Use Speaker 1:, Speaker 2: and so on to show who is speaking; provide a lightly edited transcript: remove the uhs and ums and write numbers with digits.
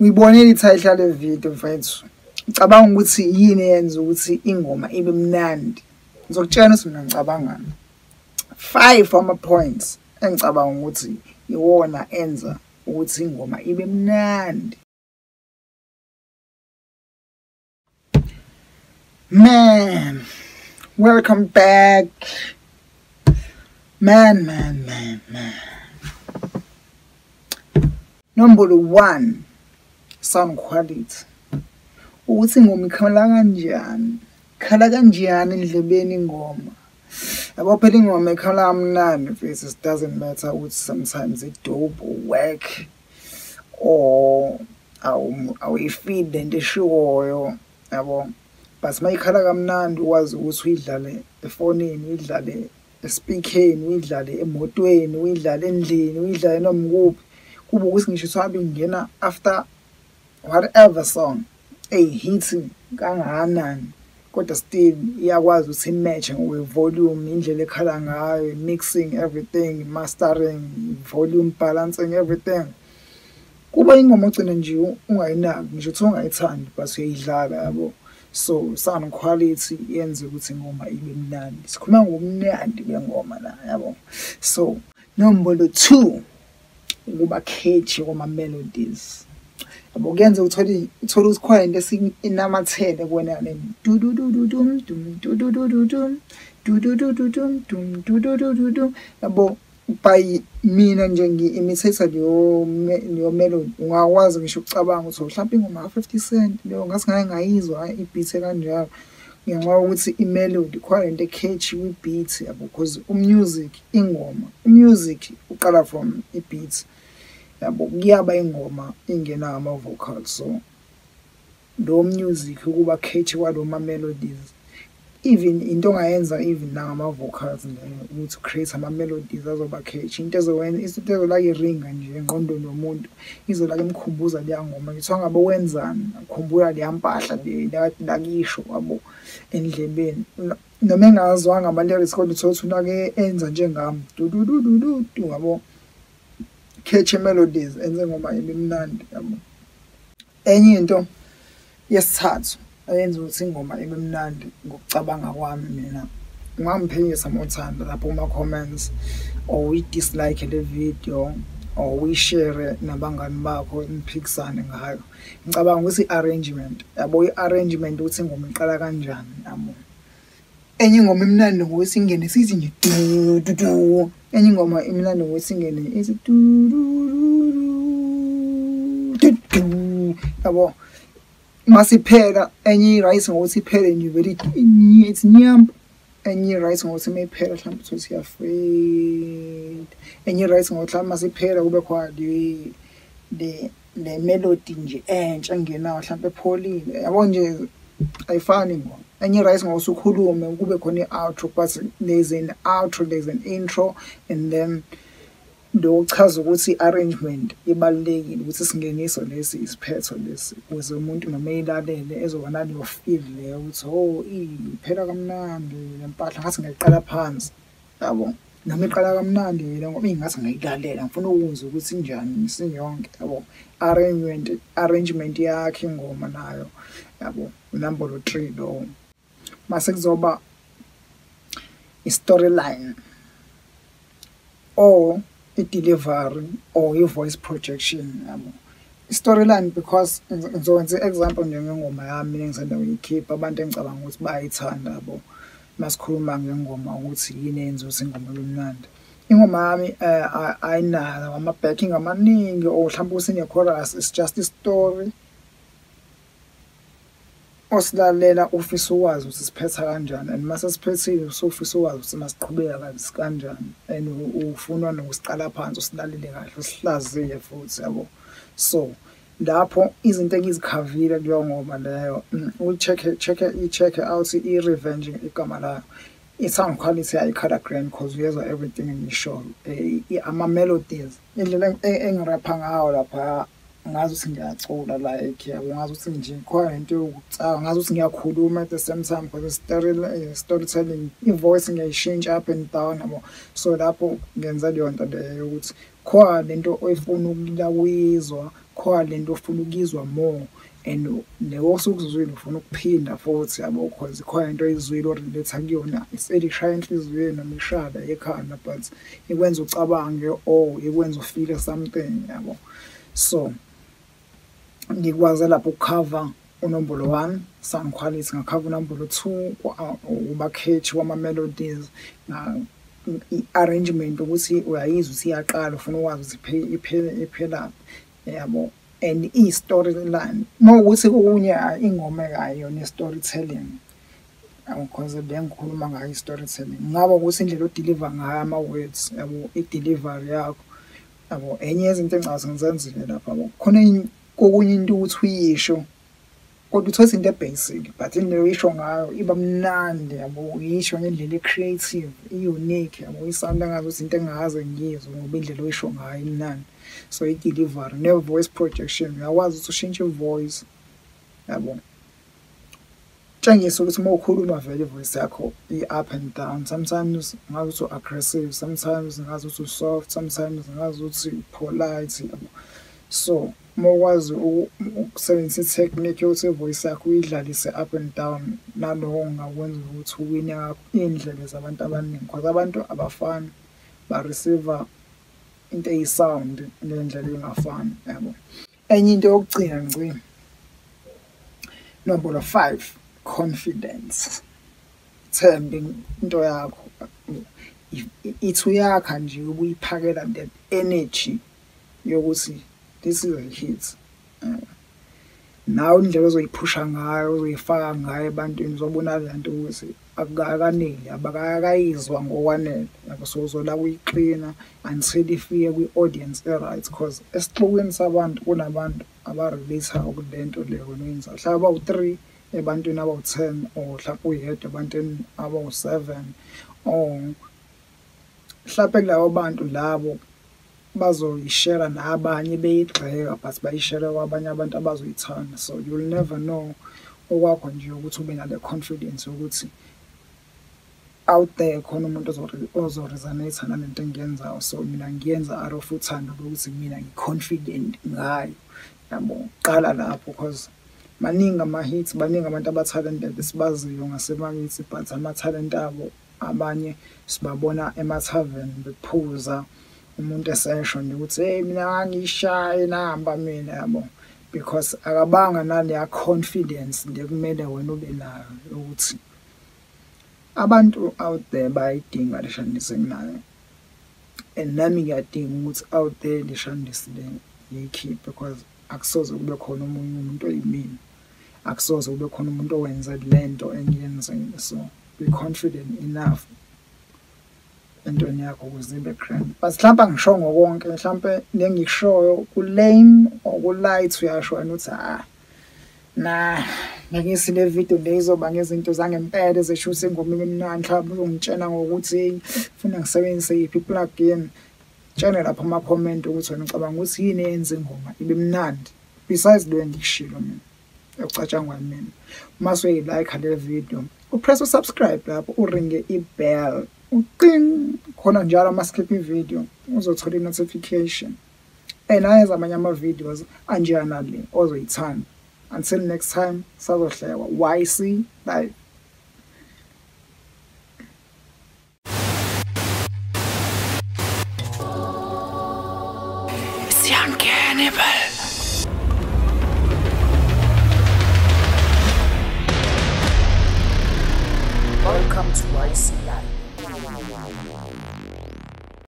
Speaker 1: Uyibonile i-title yale video mfethu. Ngicabanga ukuthi yini eyenza ukuthi ingoma ibe mnandi. Ngizokutshela ukuthi mina ngicabangani. 5 ama-points engicabanga ukuthi iwona enza ukuthi ingoma ibe mnandi. Man, welcome back. Man, man, man, man. Number 1, sound quality. Ukuthi ingoma ikhala kanjani? Ikhala kanjani endlebeni ingoma? Yabo phela ingoma ikhala kamnandi mfethu, it doesn't matter ukuthi sometimes it dope or work or awuyifeed lento eshiwoyo, yabo. But mayikhala kamnandi ukwazi ukuthi uyidlale efonini, uyidlale espeakereni, uyidlale emotweni, uyidlale endlini, uyidlale noma kuphi. Kube ukuthi ngisho uthi ingena after whatever song eyihithi kangakanani, kodwa still iyakwazi ukuthi imatch ngokwe-volume, indlela ekhala ngayo, mixing everything, mastering, volume balancing everything. Kuba ingoma ogcina nje ungayinaki, ngisho uthi ungayithandi but uyayidlala, yabo. So sound quality yenza ukuthi ingoma ibe mnandi. Sikhuluma ngobumnandi bengoma la, yabo. So number 2, ukuba catchy kwama-melodies. Yabo, kuyenza uthole ukuthi khona into esinamathele kuwena le du du du du dum dum du du du du dum du du du du dum dum du du du du dum. Yabo, by mina nje ngi-imitate leyo melody, ungakwazi ngisho ukucabanga ukuthi mhlawumbe ingoma ka-50 Cent leyo ngathi ngake ngayizwa i-beat kanjalo, ngenxa yokuthi i-melody khona lento e-catchy kwi-beat, yabo. Because umusic, ingoma, umusic uqala from i-beat, yabo. Kuyaba ingoma ingena ama-vocals, so lo music ukuba catchy kwalo ma-melodies, even into ongayenza even nangama-vocals leyo, ukuthi create ama-melodies azoba catchy, into ezowenza into ezolaka iringa nje engqondweni yomuntu, izolaka imkhumbuza leya ngoma. Ngithiwa ngabe wenzani, ukhumbula leya mpahla le lakisho, yabo, endlebeni. Noma engazwanga ama-lyrics kodwa uthole ukuthi unake enza njengami du du du du du du, yabo. Catchy melodies enze ingoma ibe mnandi, yabo. Enye into yesithathu eyenza ukuthi ingoma ibe mnandi ngokucabanga kwami mina, ungangiphikisa uma uthanda lapho kuma-comments, or uyi-dislike le video, or uyishare nabangani bakho niphikisane ngayo. Ngicabanga ukuthi i-arrangement, yabo, i-arrangement ukuthi ingoma iqala kanjani, yabo. Enye ingoma imnandi ngokuthi ingene sithi nje du du du, enye ingoma imnandi ngokuthi ingene ithi du du du du, yabo. Masiphela enye i-right ngokuthi iphele nje vele it's nyamp. Enye i-right ngokuthi mayiphela mhlawumbe uthi iyafade. Enye i-right ngokuthi mhlawumbe masiphela kube khona le melody nje entsha engenayo mhlawumbe epholile, yabo nje, ayifani ingoma. Enye i-right ngokuthi ukhulume kube khona i-outro, but there's an outro, there's an intro, and then lokuchaza ukuthi i-arrangement ibalulekile ukuthi isingeniso lesi, isiphetho lesi, ukuze umuntu noma eyilalele ezoba naleyo feel leyo ukuthi oh, iphela kamnandi le mpahla, ngathi ngiyayiqala phansi, yabo. Noma iqala kamnandi le ngoba ingathi ngiyayilalela, ngifuna ukuzwa ukuthi injani isiyonke, yabo. Arrangement yakhe ingoma nayo, yabo, number 3 lowo. Mase kuzoba i-storyline or i-delivery or i-voice projection, yabo. I-storyline, because ngizokwenza i-example nje ngengoma yami engisanda kuyikhipha, abantu engicabanga ukuthi bayayithanda, yabo. Masikhuluma ngengoma ukuthi yini eyenza ukuthi ingoma ibe mnandi. Ingoma yami ayinawo ama-backing amaningi or mhlawumbe ukuthi ine-chorus, it's just i-story osilalela ufisa ukwazi ukuthi siphetha kanjani, and mase siphethile usufisa ukwazi ukuthi masiqhubeka kanjani, and ufuna nokusiqala phansi usilalele kahle usihlaziye futhi, yabo. So lapho izinto engizikhavile kuleyo ngoma leyo, uyi-check out i-Revenge igama layo. I-sound quality ayikhala grand cause uyezwa everything engishoyo, ama-melodies, indlela engirapha ngayo lapha, ngazi ukuthi ngiyacula, like, yabo, ngazi ukuthi nje khona into yokucaba, ngazi ukuthi ngiyakhuluma at the same time because storytelling, i-voice ngiyayishintsha up and down, yabo. So lapho ngenza leyo nto leyo ukuthi khona lento oyifuna ukuyizwa, Khona lento ofuna ukuyizwa more and newosukuzwile ufuna ukuphinda futhi yabo, cause khona into oyizwile o-relate kuyona, iselishaya enhliziyweni noma ishaya ekhanda, but ikwenza ucabange or ikwenza ufeel something yabo. So ngikwaze lapho ukukhava unombolo 1 sound quality, ngakhava unombolo 2 uba catch wama melodies, i-arrangement ukuthi uyayizwa ukuthi iyaqala ufuna ukwazi ukuthi iphela yabo, and i-storyline. Mawukuthi kokunye ingoma ayona i-storytelling, because bengikhuluma ngayo i-storytelling, ngaba ukuthi indlela odeliver ngayo ama-words yabo, i-delivery yakho yabo, enye yezinto engicabanga ngizenzile lapha yabo. Khona kokunye into ukuthi uyisho kodwa uthole into ebasic, but indlela oyisho ngayo iba mnandi yabo, uyisho ngendlela e-creative, i-unique yabo, isound engazuthi into engingaze ngiyizwe ngoba indlela oyisho ngayo imnandi. So i-delivery ne-voice projection, uyakwazi ukuthi ushintshe i-voice yabo, tshengisa ukuthi uma ukhuluma vele i-voice yakho i-up and down, sometimes ngazuthi u-aggressive, sometimes ngazuthi u-soft, sometimes ngazuthi polite yabo. So uma ukwazi ukusebenzisa i-technique yokuthi i-voice yakho uyidlalise up and down, naloko kungakwenza ukuthi uwine iy'ndlebe zabantu abaningi, because abantu abafani, ba-receive-a into eyi-sound ngendlela engafani yabo. Enye into yokugcina ngcina, nombolo 5, confidence. Themba into yakho, ithi uyakha nje ubuyiphakela that energy yokuthi this is a hit. Nawe indlela ozoyiphusha ngayo, ozoyifaka ngayo ebantwini, uzobona le nto ukuthi akukaneli, abakayizwa ngokwanele yabo. So uzola uyiklina until ifike kwi-audience e-right, cause esixukwini sabantu kunabantu aba-relate-ayo kule nto le wena oyenzayo, mhlawumbe abawu-3 ebantwini abawu-10, or mhlawumbe uyedwa ebantwini abawu-7, or mhlawumbe kulabo bantu labo bazoyishera nabanye beyigxeka, but bayishera kwabanye abantu abazoyithanda. So you'll never know. Okwakho nje ukuthi ube nale confidence yokuthi out there khona umuntu ozo-resonate nalento engiyenzayo, so mina ngiyenza out of uthando lokuthi mina ngi-confident ngayo yabo. Qala lapho, cause maningi ama-hits, baningi abantu aba-talented esibaziyo ngasemakithi, but ama-talent abo abanye sibabona ema-tavern bephuza, umuntu esesho nje ukuthi hey mina ngangiyishaye nahamba mina yabo, because akabanga naleya confidence le kumele wena ube nayo ukuthi abantu out there bayayidinga le shandisi enginayo, and nami ngiyadinga ukuthi out there le shandisi le ngiyikhiphe, because akusoze kube khona omunye umuntu oyimina, akusoze kube khona umuntu owenze lento engiyenzile. So be confident enough entweni yakho ukuze ibe grand. But mhlawumbe angishongo konke, mhlawumbe lengikushoyo ku-lame or ku-light, uyasho wena ukuthi na ngeke le video le izoba ngezinto zangempela ezishutha ingoma emnandi, mhlawumbe uzongitshena ngokuthi ufuna ngisebenzise yiphi i-plugin. Tshena lapho ama-comment ukuthi wena ucabanga ukuthi yini eyenza ingoma ibe mnandi besides lo engikushilo mina, ekucatshangwa mina. Uma usuyi-like le video, upress usubscribe lapho, uringe i-bell, uqing khona njalo uma sikhipha i-video uzothola i-notification, and ayeza amanye ama-videos anjena le ozoyithanda. Until next time, sazohlekwa YC Live.
Speaker 2: It's Young Cannibal.
Speaker 3: Welcome to YC Live.